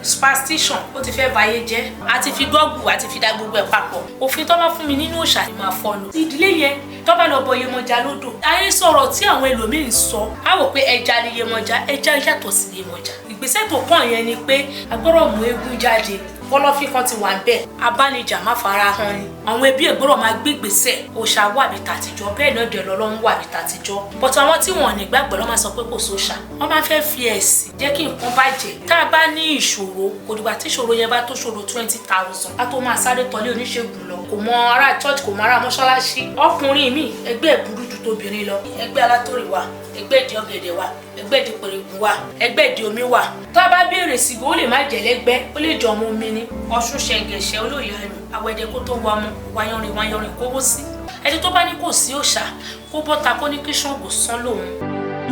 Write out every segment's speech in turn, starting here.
Superstition ó ti fẹ́ bayé jẹ́. Àti fi gọ́ọ̀gù àti fi da gbogbo ẹ̀ papọ̀. Òfin tó bá fún mi nínú òòṣà ni máa follow. Ìdílé yẹn, tó bá lọ bọ Yemọja lódò, ayé sọ̀rọ̀ tí àwọn ẹlòmíín sọ á wò pé ẹja ni Yemọja. Ẹja yàtọ̀ sí Yemọja. Ìgbésẹ̀ tó kàn yẹn ni pé a gbọ́dọ̀ mú eégún jáde. Kọ̀lọ̀fín kan ti wà bẹ́ẹ̀, abánijà má fara hàn ni. Àwọn ẹbí ẹ̀ gbọ́dọ̀ máa gbé ìgbésẹ̀. Òòṣà wà bí tàtijọ́, bẹ́ẹ̀ náà dẹ̀ lọ́lọ́run wà bí tàtijọ́, but àwọn tí wọn ò ní gbàgbọ́ ló máa sọ pé kò sóòṣà. Wọ́n máa fẹ́ fi ẹ̀sìn jẹ́ kí nǹkan bàjẹ́. Tá a bá ní ìṣòro, kò dìgbà tí ìṣòro yẹn bá tó ṣòro 20,000 á tó máa sáré tọ́lé oníṣègùn lọ. Kò mọ ará church, kò mọ ará mọ́ṣáláṣí. Ọkùnrin mi, ẹgbẹ́ ẹ̀ burú ju tóbìnrin lọ. Ẹgbẹ́ alátòrì wà, ẹgbẹ́ ìdí ọ̀gẹ̀dẹ̀ wà, ẹgbẹ́ ìdí pèrègùn wà, ẹgbẹ́ ìdí omi wà. Tá a bá béèrè sí, ó lè má jẹ́ lẹ́gbẹ́, ó lè jọ ọmọ omi ni. Ọ̀ṣun ṣẹ̀ǹgẹ̀ṣẹ̀ olóyè ẹnu àwẹ̀dẹ kó tó wà mú wáyánrin wáyánrin kówó sí. Ẹni tó bá ní kò sí òòṣà, kó bọ́ta, kó ní kí Ṣàngó sán lòun.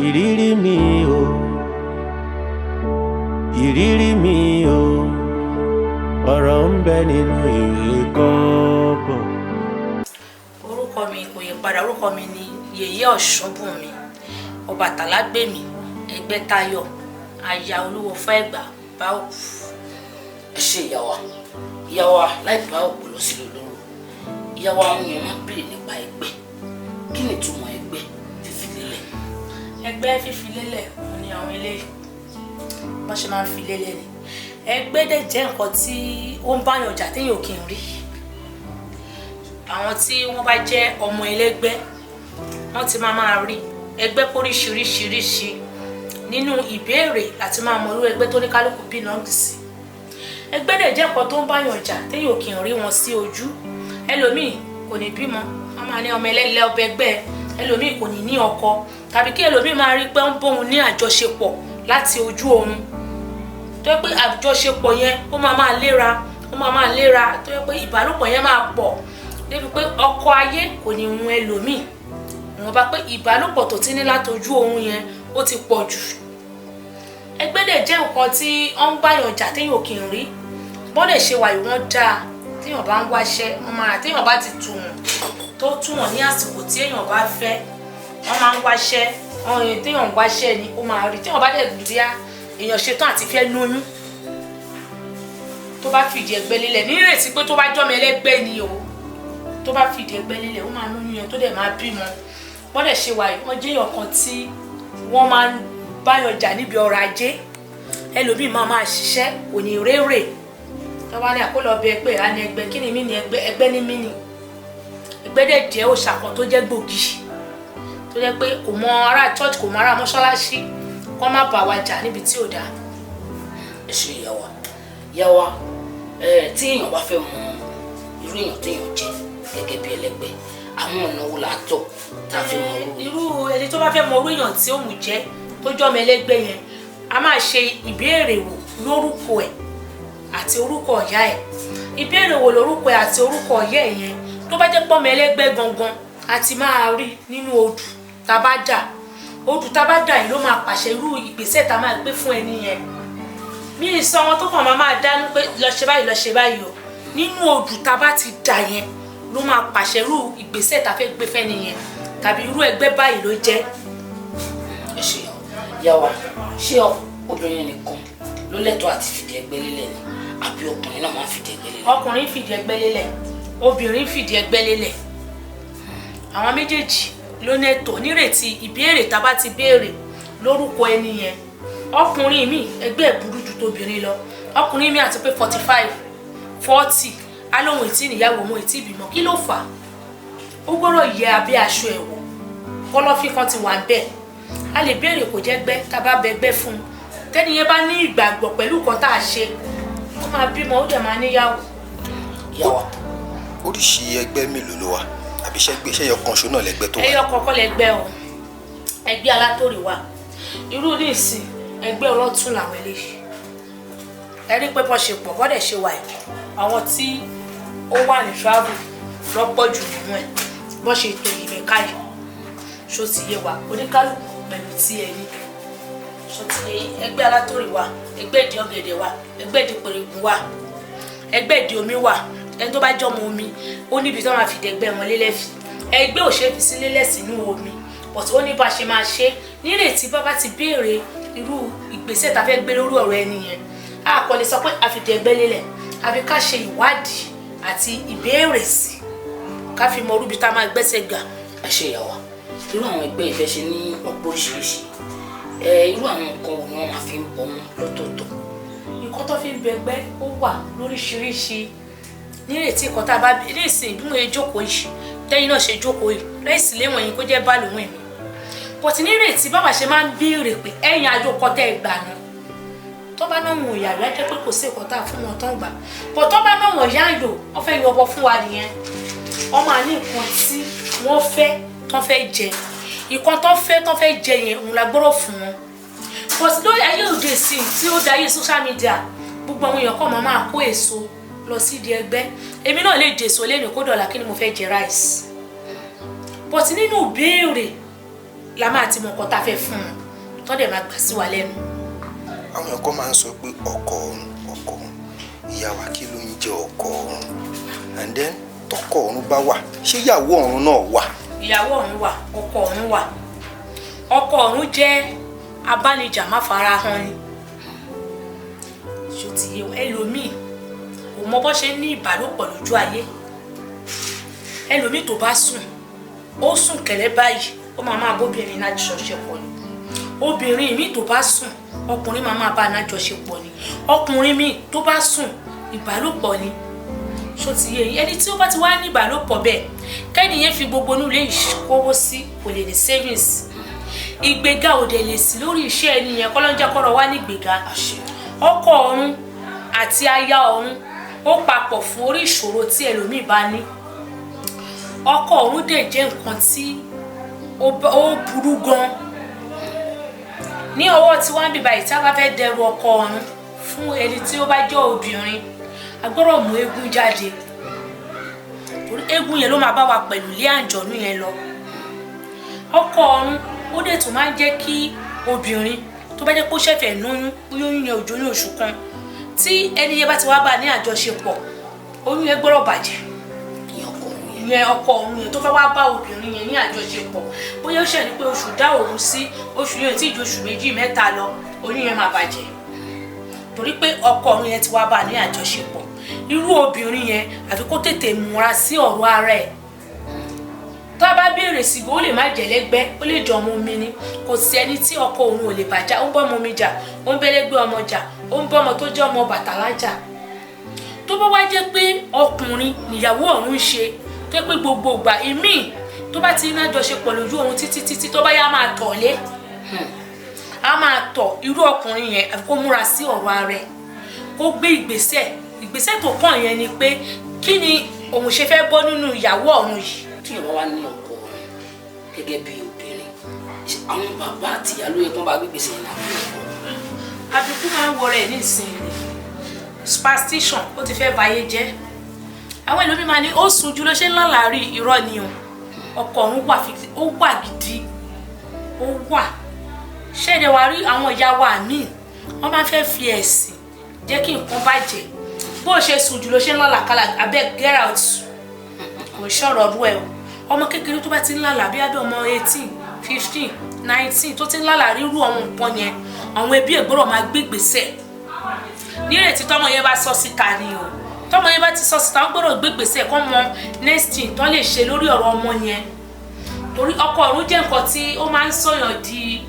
Ìrírí mi o, ìrírí mi o, ọ̀rọ̀ ń bẹ nínú ìwé kọ́bọ̀. Orúkọ mi kò yí padà. Orúkọ mi ni Yèyé Ọ̀ṣunbùnmi Ọbàtálá gbèmí Ẹgbẹ́tayọ̀, aya Olúwo Fẹ́gbà bá òkú. Ẹ ṣe, ìyá wa. Ìyá wa, láì bá òpó lọ sílé olóró, ìyá wa, àwọn èèyàn máa ń béèrè nípa ẹgbẹ́. Kí ni ìtumọ̀ ẹgbẹ́ fífi lélẹ̀? Ẹgbẹ́ fífi lélẹ̀ òun ni àwọn eléyìí wọ́n ṣe máa ń fi lélẹ̀ ni. Ẹgbẹ́ dẹ̀ jẹ́ nǹkan tí ó ń báyàn jà téèyàn ò kì í rí. Àwọn tí wọ́n bá jẹ́ ọmọ ẹlẹ́gbẹ́, wọ́n ti máa máa rí ẹgbẹ́ póríṣiríṣiríṣi. Nínú ìbéèrè àti máa mọ irú ẹgbẹ́ tó ní kálukú belong sí. Ẹgbẹ́ dẹ̀ jẹ́ nǹkan tó ń báyàn jà téèyàn ò kì í rí wọn sí ojú. Ẹlòmíì kò ní bímọ, wọ́n máa ní ọmọ ẹlẹ́lẹ́ ọbẹ̀ ẹgbẹ́. Ẹlòmíì kò ní ní ọkọ, tàbí kí ẹlòmíì máa rí pé ń bóun ní àjọṣepọ̀ láti ojú oorun, tó yẹ pé àjọṣepọ̀ yẹn ó máa máa léra, ó máa máa léra, tó yẹ pé ìbálòpọ̀ yẹn máa pọ̀ débi pé ọkọ ayé kò ní hun ẹlòmíì. Ìwọ̀n bá pé ìbálòpọ̀ tó ti ní látojú oorun yẹn, ó ti pọ̀ jù. Ẹgbẹ́ dẹ̀ jẹ́ nǹkan tí wọ́n ń báyàn jà téèyàn ò kì í rí. Bọ́dẹ̀ ṣe wà yìí, wọ́n dáa. Téèyàn bá ń wáṣẹ́, wọ́n máa, téèyàn bá ti tù wọ́n, tó tù wọ́n ní àsìkò tí èèyàn bá fẹ́, wọ́n máa ń wáṣẹ́. Ọ̀hún téèyàn ń wáṣẹ́ ni ó máa rí. Téèyàn bá dẹ̀ rí á, èèyàn ṣetán àti fẹ́ lóyún, tó bá fìdí ẹgbẹ́ lélẹ̀, nírètí pé tó bá jọ́mọ ẹlẹ́gbẹ́ ni o, tó bá fìdí ẹgbẹ́ lélẹ̀, ó máa lóyún yẹn, tó dẹ̀ máa bímọ. Bọ́dẹ̀ ṣe wà yìí, wọ́n jẹ́ èèyàn kan tí wọ́n máa ń báyọ̀ jà níbi ọrọ̀ ajé. Ẹlòmíì máa máa ṣiṣẹ́, kò ní rérè. Tó bá ní àkólọ bẹ ẹgbẹ́ á ní ẹgbẹ́ kí ni mí ní ẹgbẹ́, ẹgbẹ́ ní mí ní ẹgbẹ́. Dẹ̀ jẹ́ òòṣà kan tó jẹ́ gbòógì, tó jẹ́ pé kò mọ ará church, kò mọ ará mọ́ṣáláṣí, kọ́ má bà wá jà níbi tí ò dáa. Ẹ ṣe, ìyá wa. Ìyá wa, ẹ tí èèyàn bá fẹ́ mọ irú èèyàn téèyàn jẹ́ gẹ́gẹ́ bí ẹlẹ́gbẹ́, àwọn ọ̀nà wo là á tọ̀ tá a fi mọ irú? Irú ẹni tó bá fẹ́ mọ irú èèyàn tí òun jẹ́, tó jọ́ ọmọ ẹlẹ́gbẹ́ yẹn, a máa ṣe ìbéèrè wò lórúkọ ẹ̀ àti orúkọ ìyá ẹ̀. Ìbéèrè wò lórúkọ ẹ̀ àti orúkọ ìyá ẹ̀ yẹn, tó bá jẹ́ pọ́mọ ẹlẹ́gbẹ́ gangan, a ti máa rí nínú odù tá a bá dà. Odù tá a bá dà yìí ló máa pàṣẹ irú ìgbésẹ̀ tá a máa gbé fún ẹni yẹn. Mí ì sọ wọn tó kàn máa máa dánú pé lọ ṣe báyìí, lọ ṣe báyìí o. Nínú odù tá a bá ti dà yẹn ló máa pàṣẹ irú ìgbésẹ̀ tá a fẹ́ gbé fẹ́ni yẹn, tàbí irú ẹgbẹ́ báyìí ló jẹ́. Ẹ ṣe, ìyá wa. Ṣé obìnrin nìkan ló lẹ́tọ̀ọ́ àti fìdí ẹgbẹ́ lélẹ̀ ni, àbí ọkùnrin náà máa ń fìdí ẹgbẹ́ lélẹ̀? Ọkùnrin fìdí ẹgbẹ́ lélẹ̀, obìnrin fìdí ẹgbẹ́ lélẹ̀. Àwọn méjèèjì ló ní ẹ̀tọ́ nírètí ìbéèrè tá a bá ti béèrè lórúkọ ẹni yẹn. Ọkùnrin mi, ẹgbẹ́ ẹ̀ burú ju tóbìnrin lọ. Ọkùnrin mi àti pé 45, 40, alóhùn ètí níyàwó mú ètí ìbímọ. Kí ló fà á? Ó gbọ́dọ̀ yẹ abẹ́ aṣọ ẹ̀ wò. Kọ̀lọ̀fín kan ti wà ń bẹ̀. A lè béèrè kò jẹ́ gbẹ́. Tá a bá bẹ gbẹ́ fún un, tẹ́ni yẹn bá ní ìgbàgbọ́ pẹ̀lú nǹkan tá a ṣe, ó máa bímọ, ó dẹ̀ máa níyàwó. Ìyá wa. Oríṣi ẹgbẹ́ mélòó ló wà? Àbí ṣẹ́gbẹ́ ṣẹ́yọ kan ṣo náà lẹ́gbẹ́ tó wà? Ẹyọ kọ̀ọ̀kan lẹgbẹ́ o. Ẹgbẹ́ alátòrè wà. Irú ní ìsìn, ẹgbẹ́ ọlọ́tún làwọn eléyìí. Ẹ rí pé bọ́ ṣe pọ̀, bọ́dẹ̀ ṣe wà yìí, àwọn tí ó wà ní travel lọ́pọ̀ jù nínú ẹ̀. Bọ́ ṣe ètò ìmẹ̀ka yìí, ṣó ti yé wa? Oníkálukú pẹ̀lú tí ẹ ní, ṣó ti yé? Ẹgbẹ́ alátòrè wà, ẹgbẹ́ ìdí ọ̀gẹ̀dẹ̀ wà, ẹgbẹ́ ìdí pèrègùn wà, ẹgbẹ́ ìdí omi wà. Ẹni tó bá jọmọ omi, ó níbi tí wọ́n máa fi dẹ̀gbẹ́ wọn lélẹ̀. Fi ẹgbẹ́ ò ṣe é fi sí lélẹ̀ sínú omi, but ó ní bá a ṣe máa ṣe. Nírètí bá bá ti béèrè irú ìgbésẹ̀ tá a fẹ́ gbé lórí ọ̀rọ̀ ẹni yẹn, a A kò lè sọ pé a fi di ẹgbẹ́ lélẹ̀, àfi ká ṣe ìwádìí àti ìbéèrè sí, ká fi mọ orúbi tá a máa gbẹ́sẹ̀ gbà. Ẹ ṣe ìyá wa, irú àwọn ẹgbẹ́ ìfẹ́ ṣe ní ọ̀pọ̀ oríṣiríṣi, ẹ irú àwọn nǹkan wo ni wọ́n máa fi ń bọ wọn lọ́tọ̀ọ̀tọ̀? Nǹkan tó fi ń bẹ ẹgbẹ́ ó wà lóríṣiríṣi. Nírètí nǹkan tá a bá ní ìsìn, bí mo ṣe jókòó yìí, tẹ́yìn náà ṣe jókòó yìí, lẹ́sìn léwọ̀n yìí kó jẹ́ bá lòun èmi bọ̀tí nírètí bàbá ṣe máa ń béèrè pé ẹ̀yìn àjọkọ tẹ́ ẹ gbà nù. Tó bá náà wọn ìyàrá jẹ́ pé kò sí nǹkan tá a fún wọn tán gbà bọ̀, tó bá náà wọn yáàyò, wọ́n fẹ́ yọbọ fún wa nìyẹn. Wọ́n máa ní nǹkan tí wọ́n fẹ́ tán fẹ́ jẹ, nǹkan tó fẹ́ tán fẹ́ jẹ yẹn, òun la gbọ́dọ̀ fún wọn. But lórí ayé òde sí tí ó dayé social media, gbogbo àwọn èèyàn kàn máa kó èso lọ sídìí ẹgbẹ́. Èmi náà lè jèso lẹ́nu kó dọ̀là, kí ni mo fẹ́ jẹ? Rice. But nínú ìbéèrè la máa ti mọ nǹkan tá a fẹ́ fún wọn, tó dẹ̀ máa gbà sí wa lẹ́nu. Àwọn èèyàn kan máa ń sọ pé ọkọ ọ̀run, ọkọ ọ̀run. Ìyá wa, kí ló ń jẹ́ ọkọ ọ̀run? And then, tọkọ ọ̀run bá wà, ṣé ìyàwó ọ̀run náà wà? Ìyàwó ọ̀run wà, ọkọ ọ̀run wà. Ọkọ ọ̀run jẹ́ abánijà má fara hàn ni. Ṣó ti yé? Ẹlòmíì kò mọ bó ṣe ní ìbálòpọ̀ lójú ayé. Ẹlòmíì tó bá sùn, ó sùn kẹ̀lẹ́ báyìí, ó máa máa bóbìnrin náà jọṣepọ̀ ni. Obìnrin míì tó bá sùn, ọkùnrin máa máa bá a náà jọṣepọ̀ ni. Ọkùnrin míì tó bá sùn, ìbálòpọ̀ ni. Ṣó ti yé yín? Ẹni tí ó bá ti wá ní ìbálòpọ̀ bẹ́ẹ̀, kẹ́niyẹn fi gbogbo inú ilé ìkówó sí, kò lè ní savings. Ìgbéga ò dẹ̀ lè sí lórí iṣẹ́ ẹni yẹn. Kọ́lọ́njẹ́ kọ́rọ̀ wá ní ìgbéga. Ọkọ ọ̀run àti aya ọ̀run ó papọ̀ fún orí ìṣòro tí ẹlòmíì bá ní. Ọkọ ọ̀run dẹ̀ jẹ́ nǹkan tí ó burú gan ní ọwọ́ tí wọ́n ń bíbá yìí. Tí a bá fẹ́ dẹrù ọkọ ọ̀run fún ẹni tí ó bá jẹ́ obìnrin, a gbọ́dọ̀ mú eégún jáde, torí eégún yẹn ló máa bá wa pẹ̀lú ilé àǹjọ̀nú yẹn lọ. Ọkọ ọ̀run ó dẹ̀ tún máa ń jẹ́ kí obìnrin tó bá jẹ́ pé ó ṣẹ̀fẹ̀ lóyún, bóyá oyún yẹn ò jó ní oṣù kan, tí ẹni yẹn bá ti wá bá a ní àjọṣepọ̀, oyún yẹn gbọ́dọ̀ bàjẹ́. Ìyẹn ọkọ ọ̀run yẹn tó fẹ́ wá bá obìnrin yẹn ní àjọṣepọ̀, bóyá ó ṣẹ̀ ní pé oṣù dá òun sí, oṣù yẹn tí ì ju oṣù 2, 3 lọ, oyún yẹn máa bàjẹ́, torí pé ọkọ ọ̀run yẹn ti wá bá a ní àjọṣepọ̀. Irú obìnrin yẹn, àfi kó tètè múra sí ọ̀rọ̀ ara ẹ̀. Tó a bá béèrè sí, ó lè má jẹ́ lẹ́gbẹ́, ó lè jọ ọmọ mi ni. Kò sí ẹni tí ọkọ òun ò lè bàjá. Ó ń bọ́ ọmọ mi jà, ó ń bẹ́lẹ́gbẹ́ ọmọ jà, ó ń bọ́ ọmọ tó jẹ́ ọmọ bàtàlá jà. Tó bá wá jẹ́ pé ọkùnrin níyàwó ọ̀run ń ṣe, tó yẹ pé gbogbo ìgbà ìmíì tó bá ti ní àjọṣepọ̀ lójú oorun títí títí, tó bá yá, máa tọ̀ lé, a máa tọ̀. Irú ọkùnrin yẹn, àfi kó múra sí ọ̀rọ̀ ara ẹ̀, kó gbé ìgbésẹ̀. Ìgbésẹ̀ tó kàn yẹn ni pé kí ni òun ṣe fẹ́ bọ́ nínú ìyàwó ọ̀run yìí. Tí yorùbá wá ní ọkọ ọ̀run gẹ́gẹ́ bí obìnrin, ṣé àwọn bàbá àti ìyá ló yẹ kó bá gbégbèsè yẹn lábẹ́ ọkọ? Àbíkú máa ń wọrẹ ẹ̀ nísìnyí. Superstition ó ti fẹ́ bayé jẹ́. Àwọn ẹlòmíì máa ní ó sùn jù ló ṣe ń lálàá rí. Irọ́ ni o. Ọkọ ọ̀run wà, ó wà gidi, ó wà. Ṣẹ́ẹ̀dẹ̀ wá rí àwọn ìyá wa míì, wọ́n máa ń fẹ́ fi ẹ̀sìn jẹ́ kí nǹkan bàjẹ́. Bó o ṣe sùn jù ló ṣe ń lálàkálà, abeg get out. Kò ń ṣọ̀rọ̀ ọdún ẹ̀ o. Ọmọ kékeré tó bá ti ń lálàá bí abẹ́ ọmọ 18, 15, 19, tó ti ń lálàá rírú àwọn nǹkan yẹn, àwọn ẹbí ẹ̀ gbọ́dọ̀ máa gbé ìgbésẹ̀. Nírètí tọmọ yẹn bá sọ síta ni o. Tọmọ yẹn bá ti sọ síta, wọ́n gbọ́dọ̀ gbé ìgbésẹ̀ kọ́ mọ next thing tó lè ṣe lórí ọ̀rọ̀ ọmọ yẹn, torí ọkọ ọ̀run jẹ́ nǹkan tí ó máa ń sọ̀yàn di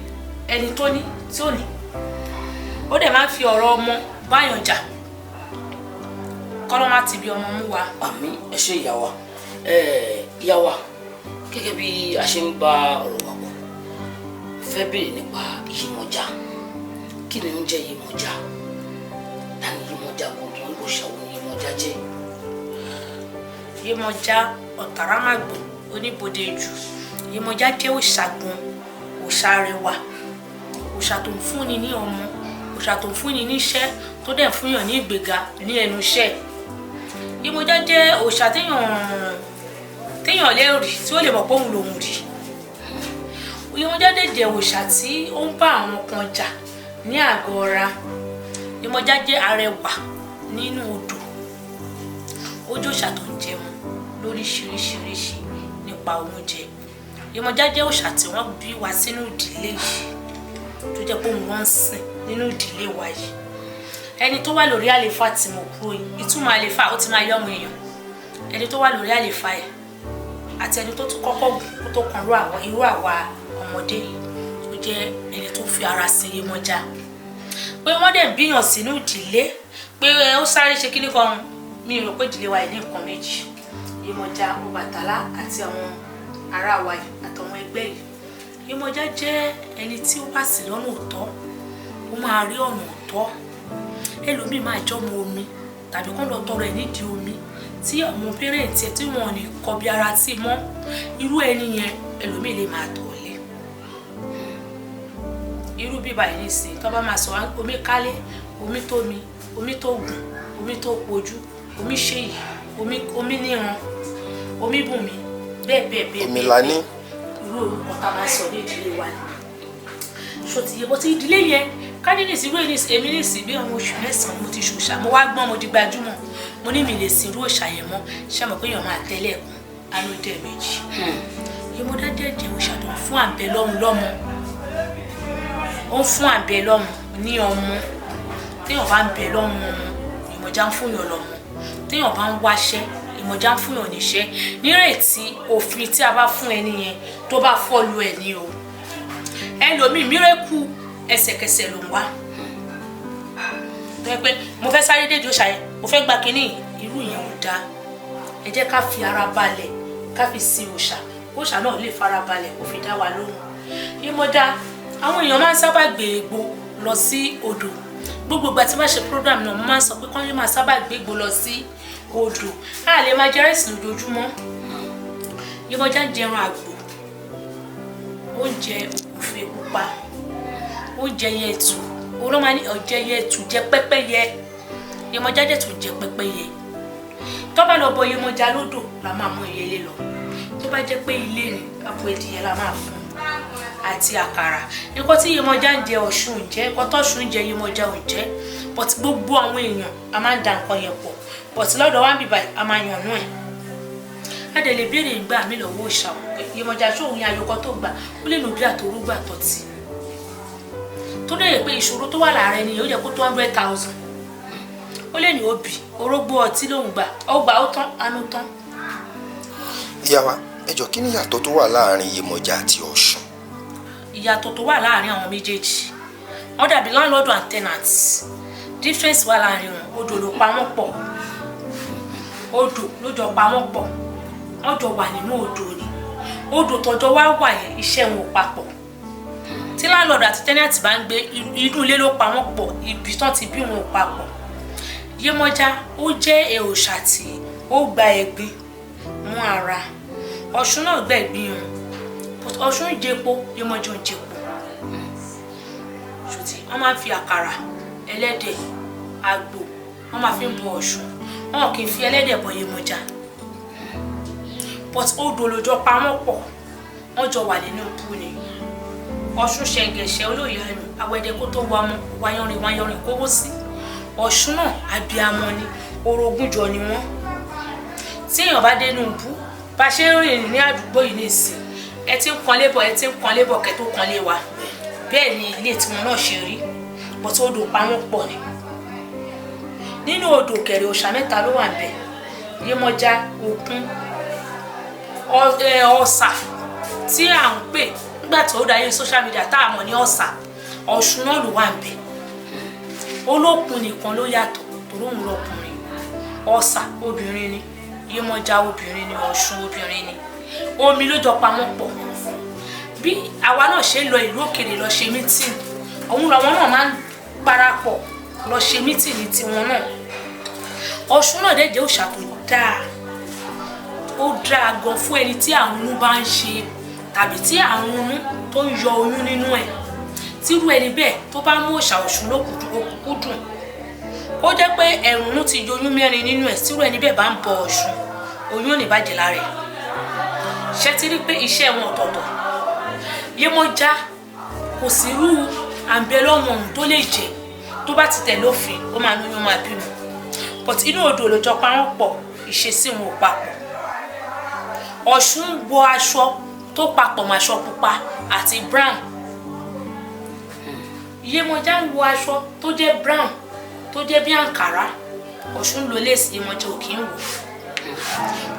ẹni tó ní tí ò ní. Ó dẹ̀ máa ń fi ọ̀rọ̀ ọmọ báyàn jà. Kọ́lọ́ má ti bí ọmọ mú wa. Àmín. Ẹ ṣe, ìyá wa. Ìyá wa, gẹ́gẹ́ bí a ṣe ń bá ọ̀rọ̀ wa bọ̀, fẹ́ béèrè nípa Yemọja. Kí ni ń jẹ́ Yemọja? Ta ni Yemọja gbọ̀ngàn? Òòṣà wo ni Yemọja jẹ́? Yemọja ọ̀tàrámàgbò oníbodè jù. Yemọja jẹ́ òòṣà gan, òòṣà rẹwà, òòṣà tó ń fúnni ní ọmọ, òòṣà tó ń fúnni níṣẹ́, tó dẹ̀ ń fúnyàn ní ìgbéga ní ẹnu iṣẹ́. Yemọja jẹ́ òòṣà téèyàn lè rí tí ó lè mọ̀ pé òun lòun rí. Yemọja dẹ̀ jẹ́ òòṣà tí ó ń bá àwọn kan jà ní àgọ́ ara. Yemọja jẹ́ arẹwà nínú odò. Ó jẹ́ òòṣà tó ń jẹun lóríṣiríṣiríṣi nípa oúnjẹ. Yemọja jẹ́ òòṣà tí wọ́n bí wa sínú ìdílé yìí, tó jẹ́ pé òun wọ́n ń sìn nínú ìdílé wa yìí. Ẹni tó wà lórí àléfà tí mo kúrò yìí, ìtumọ̀ àléfà ó ti máa yọ ọmọ èèyàn. Ẹni tó wà lórí àléfà yìí àti ẹni tó tún kọ́kọ́ gùn kó tó kan irú àwa ọmọdé yìí, ó jẹ́ ẹni tó fi ara sin Yemọja. Pé wọ́n dẹ̀ bíyàn sínú ìdílé pé ó sáré ṣe kíní kan, mi rò pé ìdílé wa yìí ní nǹkan méjì: Yemọja, Ọbàtálá àti àwọn ará wa yìí àtàwọn ẹgbẹ́ yìí. Yemọja jẹ́ ẹni tí ó wá sí lọ́nà òótọ́, ó máa rí ọ̀nà òótọ́. Ẹlòmíì máa jọ́mọ omi tàbí kán lọ tọrọ ẹ̀ nídìí omi tí àwọn parents ẹ̀ tí wọn ò ní kọbi ara sí mọ́, irú ẹni yẹn ẹlòmíì lè máa tọ̀ lé irú bíbá yìí nìsín. Tó bá máa sọ omi kálé, omi tó mi, omi tó gùn, omi tó pojú, omi ṣèyí, omi, omi níran, omi bùnmi, bẹ́ẹ̀ bẹ́ẹ̀ bẹ́ẹ̀. Omi bẹ́ẹ̀ lání. Bẹ́ẹ̀. Irú orúkọ tá a máa sọ ní ìdílé wa ni ṣó ti yẹ bó ti ìdílé yẹn ká ní nìsín. Irú èmi nìsín, bí àwọn oṣù 9 mo ti ṣòṣà, mo wá gbọ́n, mo di gbajúmọ̀, mo ní mi lè sin irú òòṣà yẹn mọ́. Ṣé mo pé èèyàn máa tẹ́lẹ̀ kún alódé méjì? Yemọja jẹ́ òòṣà tó ń fún àbẹ̀ lọ́mú lọ́mọ, ó ń fún àbẹ̀ lọ́mú ní ọmọ. Téèyàn bá ń bẹ lọ́mú ọmọ, Yemọja ń fún yàn lọ́mọ. Téèyàn bá ń wáṣẹ́, Yemọja ń fún yàn níṣẹ́, nírètí òfin tí a bá fún ẹni yẹn tó bá fọ́lu ẹ̀ ní o. Ẹlòmíì, miracle ẹsẹ̀kẹsẹ̀ ló ń wá, tó yẹ pé mo fẹ́ sáré déjò ṣàyẹn, mo fẹ́ gba kínní, irú yẹn ò dáa. Ẹ jẹ́ ká fi ara balẹ̀, ká fi sin òòṣà, òòṣà náà lè fara balẹ̀ kó fi dá wa lóhùn. Yemọja, àwọn èèyàn máa ń sábà gbé egbò lọ sí odò. Gbogbo ìgbà tí wọ́n ṣe program náà, mo máa ń sọ pé kán lè máa sábà gbé egbò lọ sí odò. A lè máa jẹ rice lójoojúmọ́. Yemọja ń jẹran àgbò, ó ń jẹ ògúnfe pupa, ó ń jẹ yẹtù, òun ló máa ní ọ̀jẹ̀ yẹtù, jẹ pẹ́pẹ́yẹ. Yemọja dẹ̀ tún jẹ pẹ́pẹ́yẹ. Tó bá lọ bọ Yemọja lódò la máa mú ìyẹlé lọ. Tó bá jẹ́ pé ilé ni, àpò ẹdìyẹ la máa fún àti àkàrà. Nǹkan tí Yemọja ń jẹ, Ọ̀ṣun ń jẹ. Nǹkan tọ́ṣun ń jẹ, Yemọja ò jẹ. But gbogbo àwọn èèyàn a máa ń da nǹkan yẹn pọ̀, but lọ́dọ̀ wa ń bìbà a máa yànnú ẹ̀. A dẹ̀ lè béèrè ìgbà mi lọ́wọ́ òòṣà pé Yemọja ṣóun yẹn ayọkọ tó gbà, ó lè nù bí àtòrúgbà tọ́tì tó dẹ̀ yẹ pé ìṣòro tó wà lára ẹni yẹn ó yẹ kó tó 100,000. Ó lè ní obì orógbó ọtí lòún gbà, ó gbà, ó tán, anú tán. Ìyá wa, ẹ jọ̀ọ́, kí ni ìyàtọ̀ tó wà láàrin Yemọja àti Ọ̀ṣun? Ìyàtọ̀ tó wà láàrin àwọn méjèèjì, wọ́n dàbí landlord and tenant. Difference wà láàrin wọn, odò ló pa wọ́n pọ̀, odò ló jọ pa wọ́n pọ̀. Wọ́n jọ wà nínú odò ni. Odò tọjọ́ wá wà yẹn, iṣẹ́ wọn ò papọ̀. Tí landlord àti tenant bá ń gbé inú ilé ló pa wọ́n pọ̀, ibi tán ti bí wọn ò papọ̀. Yemọja ó jẹ́ òòṣà tí ó gba ẹ̀gbin mú ara. Ọ̀ṣun náà gba ẹ̀gbin wọn, but Ọ̀ṣun ń jẹpo, Yemọja ń jẹpo. Ṣùtì wọ́n máa ń fi àkàrà, ẹlẹ́dẹ̀, àgbò, wọ́n máa fi ń bọ Ọ̀ṣun. Wọn kì í fi ẹlẹ́dẹ̀ bọ Yemọja, but odò ló jọ pa wọ́n pọ̀, wọ́n jọ wà nínú ikú ni. Ọ̀ṣun ṣẹ̀ǹgẹ̀ṣẹ̀ olóyè ẹnu awẹ́dẹ kó tó wá mọ́ wáyánrin wáyánrin kówó sí. Ọ̀ṣun náà abiamọ ni, orogún jọ ni wọ́n. Tí èèyàn bá dénú ibú, bá ṣe ń rìn ní àdúgbò yìí nìsín, ẹ ti ń kanlé bọ̀, ẹ ti ń kanlé bọ̀ kẹ́ tó kanlé wa. Bẹ́ẹ̀ ni ilé tiwọn náà ṣe rí, but odò pa wọ́n pọ̀ ni. Nínú odò kẹrẹ, òòṣà mẹ́ta ló wà níbẹ̀: Yemọja, Òkun, Ọ̀sà tí à ń pè nígbà tó dáyé social media tá a mọ̀ ní Ọ̀sà. Ọ̀ṣun náà ló wà níbẹ̀. Olókun nìkan ló yàtọ̀ torí òun lọkùnrin. Ọ̀sà obìnrin ni, Yemọja obìnrin ni, Ọ̀ṣun obìnrin ni. Omi ló jọ pa wọ́n pọ̀. Bí àwa náà ṣe ń lọ ìlú òkèèrè lọ ṣe meeting, òun làwọn náà máa ń parapọ̀ lọ ṣe meeting ní tiwọn náà. Ọ̀ṣun náà dẹ̀ jẹ́ òòṣà tó dáa, ó dáa gan fún ẹni tí àrùn inú bá ń ṣe tàbí tí àrùn inú tó ń yọ oyún nínú ẹ̀. Tírú ẹni bẹ́ẹ̀ tó bá mú òòṣà Ọ̀ṣun lókùnkúndùn, ó jẹ́ pé ẹ̀rùn inú ti yọ oyún mẹ́rin nínú ẹ̀, tírú ẹni bẹ́ẹ̀ bá ń bọ Ọ̀ṣun, oyún ò ní bàjẹ́ lára ẹ̀. Ṣé ti rí pé iṣẹ́ wọn ọ̀tọ̀ọ̀tọ̀? Yemọja kò sí irú àǹbẹ̀lọ́mọ ohun tó lè jẹ́, tó bá ti tẹ̀ lófin, ó máa lóyún, máa bímọ. But inú odò ló jọ pa wọ́n pọ̀, ìṣesí wọn ò papọ̀. Ọ̀ṣun ń wọ aṣọ tó papọ̀ mọ́ aṣọ pupa àti brown. Yemọja ń wọ aṣọ tó jẹ́ brown. tó jẹ́ bí àǹkárá, Ọ̀ṣun lo léèsì, Yemọja ò kí ń wò.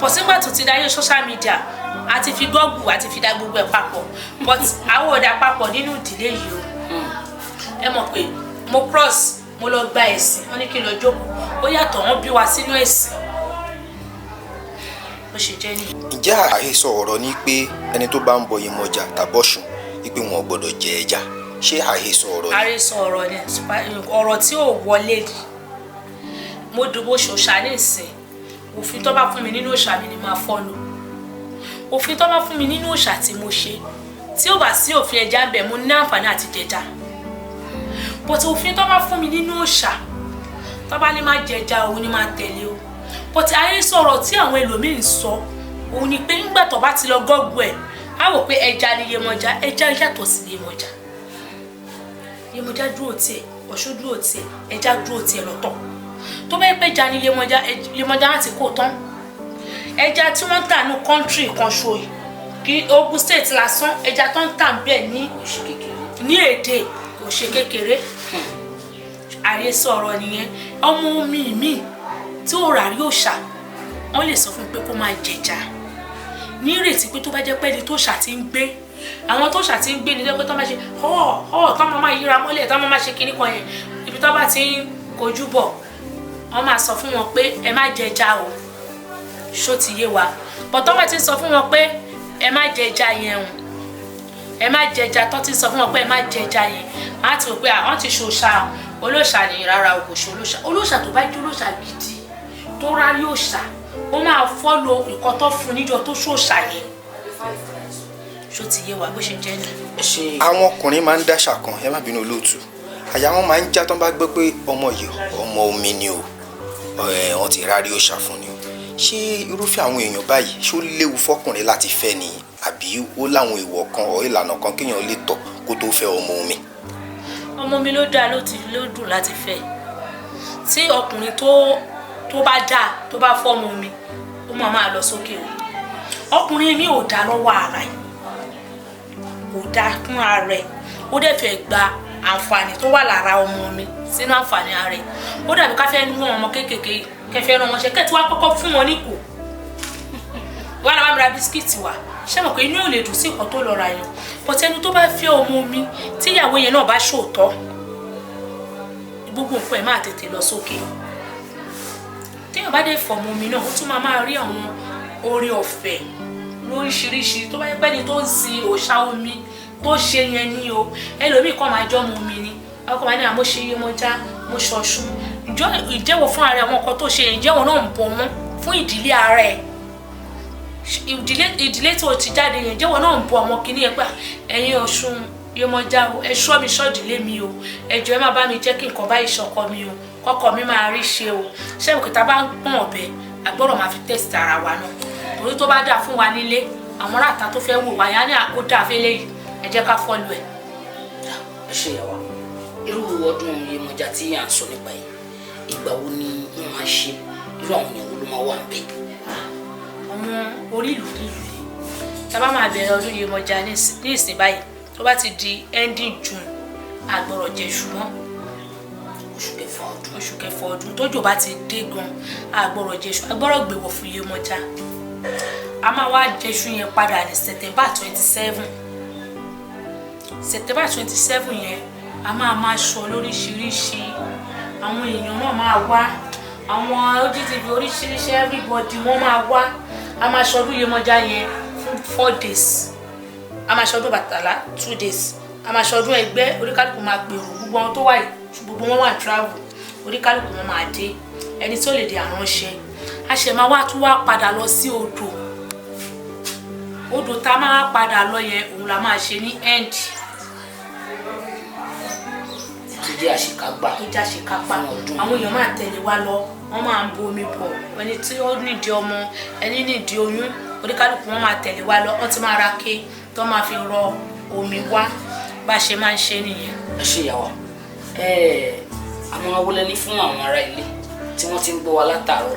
Pọ̀ sígbà tó ti dáyé social media, a ti fi Google, a ti fi dá gbogbo ẹ̀ papọ̀, but àwọn ò dá papọ̀ nínú ìdílé yìí o. Ẹ mọ̀ pé mo cross, mo lọ gba ẹ̀sìn, wọ́n ní kí n lọ jókòó, ó yàtọ̀, wọ́n bí wa sínú ẹ̀sìn, bó ṣe jẹ́ nìyẹn. Ǹjẹ́ àhesọ ọ̀rọ̀ ni pé ẹni tó bá ń bọ Yemọja tàbọ̀ṣun wípé wọn ò gbọ́dọ̀ jẹ ẹja, ṣé àhesọ ọ̀rọ̀ ni? Àhesọ ọ̀rọ̀ ni, ọ̀rọ̀ tí ò wọlé ni. Mo dìbò ṣòṣà ní ìsìn, òfin tó bá fún mi nínú òòṣà mi ni máa follow. Òfin tó bá fún mi nínú òòṣà tí mo ṣe, tí ò bá sí òfin ẹja ń bẹ, mo ní àǹfààní àti jẹja. But òfin tó bá fún mi nínú òòṣà, tó bá ní má jẹja, òun ni má tẹ̀lé o. But àhesọ ọ̀rọ̀ tí àwọn ẹlòmíín ń sọ òun ni pé nígbà tó bá ti lọ Google ẹ̀, á wò pé ẹja ni Yemọja. Ẹja yàtọ̀ sí Yemọja. Yemọja dúró tiẹ̀, Ọ̀ṣun dúró tiẹ̀, ẹja dúró tiẹ̀ lọ́tọ̀. Tó bá yẹ pé ẹja ni Yemọja, Yemọja láti kó tán. Ẹja tí wọ́n ń tà ní country kan ṣo yìí, kí Ogun State lásán, ẹja tó ń tà bẹ́ẹ̀ ní Oṣù kékeré. Ní èdè kò ṣe kékeré. Àhesọ ọ̀rọ̀ nìyẹn. Ọmọ omi mi tí ò rà rí òòṣà, wọ́n lè sọ fún un pé kó máa jẹja ní ìrètí pé tó bá jẹ́ pé ẹni tó ṣà ti ń gbé, àwọn tó ṣà ti ń gbé ní pé tó máa ṣe họ́ họ́, tó máa yíra mọ́lẹ̀, tó máa ṣe kinní kan yẹn, ibi tó bá ti ń kojú bọ̀, wọ́n máa sọ fún wọn pé ẹ má jẹja o. Ṣó ti yé wa? Bọ̀ tó bá ti sọ fún wọn pé ẹ má jẹja yẹn o, ẹ má jẹja, tó ti sọ fún wọn pé ẹ má jẹja yẹn, á ti rò pé àwọn ti ṣòṣà olóòṣà ni. Rárá o, kò ṣe olóòṣà. Olóòṣà tó bá jẹ́ olóòṣà gidi tó rárí òòṣà, ó máa follow nǹkan tó fún níjọ tó ṣòṣà yẹn. Ṣó ti yé wa bó ṣe jẹ́ ní? Ẹ ṣe. Àwọn ọkùnrin máa ń dáṣà kan, ẹ má bínú olóòtú, àyà wọn máa ń já tán bá gbọ́ pé ọmọ yìí, ọmọ omi ni o, wọ́n ti rárí òòṣà fún ni o. Ṣé irúfẹ́ àwọn èèyàn báyìí, ṣó léwu fọkùnrin láti fẹ́ ni, àbí ó láwọn ìwọ̀ kan ọ̀ ìlànà kan kéèyàn lè tọ̀ kó tó fẹ́ ọmọ omi? Ọmọ mi ló dáa, ló ti ló dùn láti fẹ́. Tí ọkùnrin tó bá dáa, tó bá fọ́mọ mi, ó máa lọ sókè o. Ọkùnrin mi ò dáa lọ́wọ́ ara ẹ̀, kò dáa fún ara ẹ̀, ó dẹ̀ fẹ́ gba àǹfààní tó wà lára ọmọ mi sínú àǹfààní ara ẹ̀. Ó dàbí ká fẹ́ mú ọmọ kéékèèké, kẹfẹ́ rán wọn ṣe, kẹ́tí wá kọ́kọ́ fún wọn níkò wà lábàá mi ra biscuit wá. Ṣé mo pé inú ò lè dùn sí nǹkan tó lọ ra yẹn? But ẹni tó bá fẹ́ ọmọ mi, tíyàwó yẹn náà bá ṣòótọ́, gbogbo nǹkan ẹ̀ máa tètè lọ sókè. Téèyàn bá dé fọmọ mi náà, ó tún máa rí àwọn oore ọ̀fẹ́ lóríṣiríṣi. Tó bá yẹ pé ẹni tó ń sin òòṣà omi tó ṣe yẹn ní o, ẹlòmíì kan máa jọ́ ọmọ omi ni, ọkọ máa ní àmọ́ ṣe Yemọja, mo ṣọ̀ṣun, ìjẹ́wọ́ fún ara àwọn nǹkan tó ṣe yẹn, ìjẹ́wọ́ náà ń bọ̀ wọ́n fún ìdílé ara ẹ̀, ìdílé tó ti jáde yẹn, ìjẹ́wọ́ náà ń bọ̀ àwọn kìíní yẹn pé ẹ̀yin Ọ̀ṣun, Yemọja o, ẹ ṣọ́ mi, ṣọ́ọ̀dílé mi o, ẹ jọ̀ọ́, ẹ má bá mi jẹ́ kí nǹkan báyìí ṣọkọ mi o, kọ́kọ́ mi máa rí ṣe o. Ṣé òkè tá bá ń pọ́n ọ̀bẹ, àgbọ̀rọ̀ máa fi test ara wa náà, torí tó bá dáa fún wa nílé, àwọn aráàta tó fẹ́ wò wá yá ní àkó dáa fẹ́lẹ́ yìí, ẹ jẹ́ ká follow ẹ̀. Ẹ ṣe, ìyàwó. Irú ọdún Yemọja tí à ń sọ nípa yìí, ìgbà wo ni wọ́n máa ṣe? Irú àwọn èèyàn wo ló máa wà ń bẹ̀? Àwọn orí ìlú nílùú ni. Tá a bá máa bẹ̀rẹ̀ ọdún Yemọja ní ìsìn báyìí, tó bá ti di ending June, àgbọ̀rọ̀ jẹ̀ṣù mọ́. Oṣù kẹfà ọdún. Oṣù kẹfà ọdún, tójò bá ti dé gan, àgbọ̀rọ̀ jẹ̀ṣù, àgbọ̀rọ̀ gbèwọ̀ fún Yemọja. A máa wá jẹ̀ṣù yẹn padà ní September 27. September 27 yẹn, a máa sọ lóríṣiríṣi, àwọn èèyàn náà máa wá, àwọn OGTV oríṣiríṣi, everybody wọ́n máa wá. A máa ṣọdún Yemọja yẹn fún 4 days. A máa ṣọdún Bàtálá 2 days, a máa ṣọdún ẹgbẹ́. Oríkálùkù máa gbèrò, gbogbo àwọn tó wà yìí, gbogbo wọn wà travel, oríkálùkù wọn máa dé, ẹni tó lè dé àránṣẹ́. A ṣẹ̀ máa wá tún wá padà lọ sí odò. Odò tá a máa padà lọ yẹn, òun la máa ṣe ní end. Tó jẹ́ àṣekágbá. Tó jẹ́ àṣekápá. Fún ọdún. Àwọn èèyàn máa tẹ̀lé wa lọ, wọ́n máa ń bu omi bọ̀, ẹni tí ó nídìí ọmọ, ẹni nídìí oyún, oníkálukú wọn máa tẹ̀lé wa lọ. Wọ́n ti máa ra ké tó máa fi rọ omi wá. Bá a ṣe máa ń ṣe nìyẹn. Ẹ ṣe, ìyàwó. Àwọn awolẹ ní fún àwọn ará ilé tí wọ́n ti ń gbọ́ wa látàárọ̀,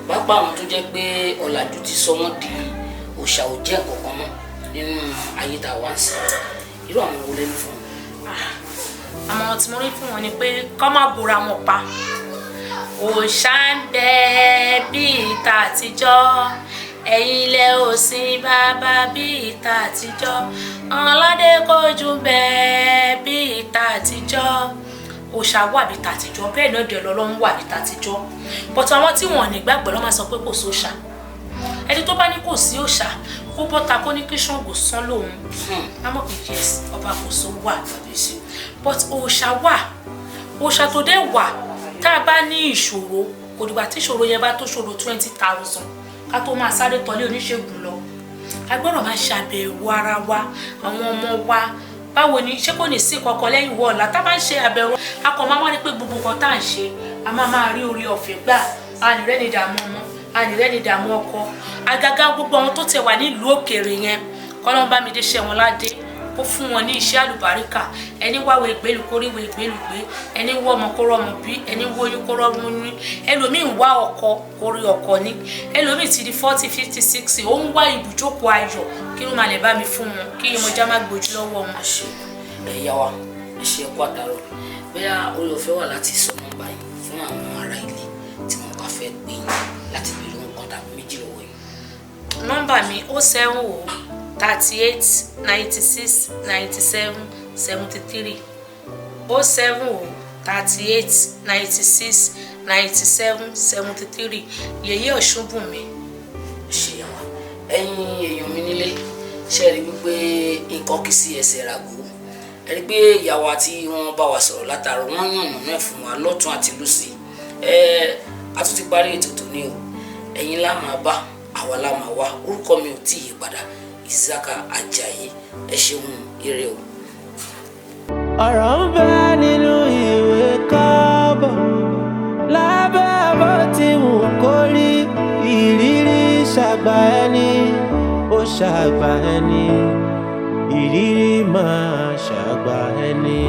pàápàá àwọn tó jẹ́ pé ọ̀làjú ti sọ wọ́n di òòṣà ò jẹ́ nǹkan kan mọ́ nínú ayé tá a wá sí, irú àwọn awolẹ ní fún wọn? Àmọ̀ràn tí mo rí fún wọn ni pé kọ́ má bora wọn pa. Òòṣà ń bẹ bíi tàtijọ́, ẹ̀yin ilẹ̀ òsín bàbá bíi tàtijọ́, ọlọ́dẹ kojú ń bẹ bíi tàtijọ́. Òòṣà wà bíi tàtijọ́, bẹ́ẹ̀ náà dẹ̀ lọ́lọ́run wà bíi tàtijọ́. But àwọn tí wọn ò ní gbàgbọ́ ló máa sọ pé kò sóòṣà. Ẹni tó bá ní kò sí òòṣà, kó bọ́ta kó ní kí Ṣàngó sán lòun, á mọ̀ pé yes, ọba kò só wà. But òòṣà wà, òòṣà tó dé wà. Tá a bá ní ìṣòro, kò dìgbà tí ìṣòro yẹn bá tó ṣòro 20,000 ká tó máa sáré tọ́lé oníṣègùn lọ. A gbọ́dọ̀ máa ṣàbẹ̀wò ara wa, àwọn ọmọ wa. Báwo ni ṣé kò ní sí kankan lẹ́yìn wọ́ ọ̀la? Tá a bá ń ṣe àbẹ̀wò, a kàn máa wá rí pé gbogbo nǹkan tá à ń ṣe, a máa máa rí orí ọ̀fẹ́ gbà. A ní rẹ́ni dààmú ọmọ, a ní rẹ́ni dààmú ọkọ. Àgàgà gbogbo àwọn tó tẹ̀ wà nílùú òkèèrè yẹn, kọ́lọ́n bá mi dé ṣẹ́ wọn ládé, ó fún wọn ní iṣẹ́ àlùbáríkà. Ẹni wáwo ìgbélú kóríwé ìgbélú gbé, ẹni wọ́ ọmọ kó rọ́mọ bí, ẹni wóyún kó rọ́mọ ní, ẹlòmíì ń wá ọkọ kó rí ọkọ ní, ẹlòmíì ti di 40, 50, 60, ó ń wá ibùjókòó ayọ̀. Kí ló máa lè bá mi fún wọn kí Yemọja má gbójú lọ́wọ́ wọn. Àṣẹ ẹ̀yà wa, ẹ̀ṣẹ̀ ẹ̀kọ́ àtàrọ̀. Bóyá orí ọ̀fẹ́ wà láti sọ nọ́mbà yìí fún àwọn ará ilé tí wọ́n bá fẹ́ pè yín láti béèrè nǹkan tàbí méjì lọ́wọ́ yín. Nọ́mbà mi, 070 38 96 97 73, 070 38 96 97 73. Yèyé Ọ̀ṣunbùnmi. Ṣe yà wá, ẹ̀yin èèyàn mi nílé, ṣe rí wípé nǹkan kì í sí ẹsẹ̀ ràgó. Ẹ rí pé ìyàwó àti wọn bá wa sọ̀rọ̀ látàárọ̀, wọ́n yànnà náà fún wa lọ́tún àti lósì. Ẹ a tún ti parí ètò tòní o. Ẹ̀yin lá máa bá, àwa lá máa wá. Orúkọ mi ò tí ì yí padà, Ìsáká Àjàyí. Ẹ ṣeun, ire o. Ọ̀rọ̀ ń bẹ nínú ìwé kọ́bọ̀. Lábẹ́ bó ti wù kó rí, ìrírí ṣàgbà ẹni, ó ṣàgbà ẹni, ìrírí máa ṣàgbà ẹni.